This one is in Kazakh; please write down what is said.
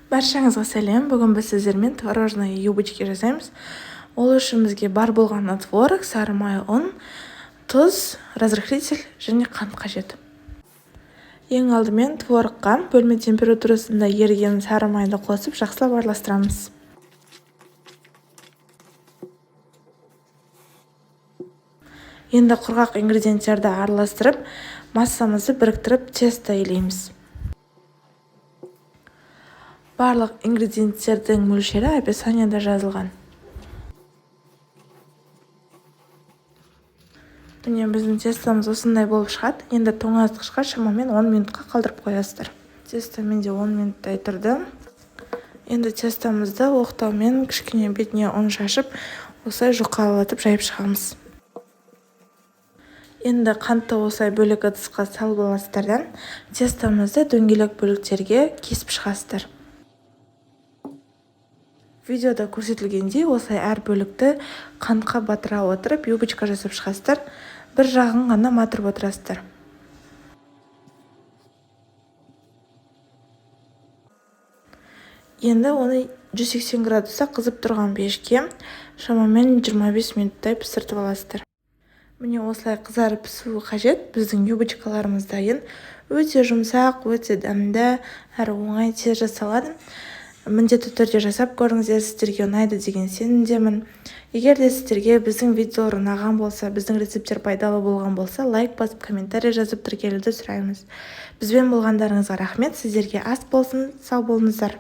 Баршаңызға сәлем. Бүгін біз сіздермен творожные юбочки жасаймыз. Ол үшін бізге бар болғаны творог, сары май, ұн, тұз, разрыхлитель және қант қажет. Ең алдымен творогқа бөлме температурасында еріген сары майды қосып жақсылап араластырамыз. Енді құрғақ ингредиенттерді араластырып, массамызды біріктіріп тесто илейміз. Барлық ингредиенттердің мөлшері описанияда жазылған. Міне, біздің тестомыз осындай болып шығады. Енді тоңазытқышқа шамамен 10 минутқа қалдырып қоясыздар. Тесто менде 10 минуттай тұрды. Енді тестомызды оқтаумен кішкене бетіне ұн шашып, осылай жұқалатып жайып шығамыз. Енді қантты осылай бөлек ыдысқа салып аласыздар да, тестомызды дөңгелек бөліктерге кесіп шығасыздар. Видеода көрсетілгендей осылай әр бөлікті қантқа батыра отырып юбочка жасап шығасыздар. Бір жағын ғана матырып отырасыздар. Енді оны 180 градуста қызып тұрған пешке шамамен 25 минуттай пісіртіп аласыздар. Міне, осылай қызарып пісуі қажет. Біздің юбочкаларымыз дайын. Өте жұмсақ, өте дәмді, әрі оңай тез жасалады. Міндетті түрде жасап көріңіздер, сіздерге ұнайды деген сенімдемін. Егер де сіздерге біздің видеолар ұнаған болса, біздің рецепттер пайдалы болған болса, лайк басып, комментарий жазып тіркелуді сұраймыз. Бізбен болғандарыңызға рахмет, сіздерге ас болсын, сау болыңыздар.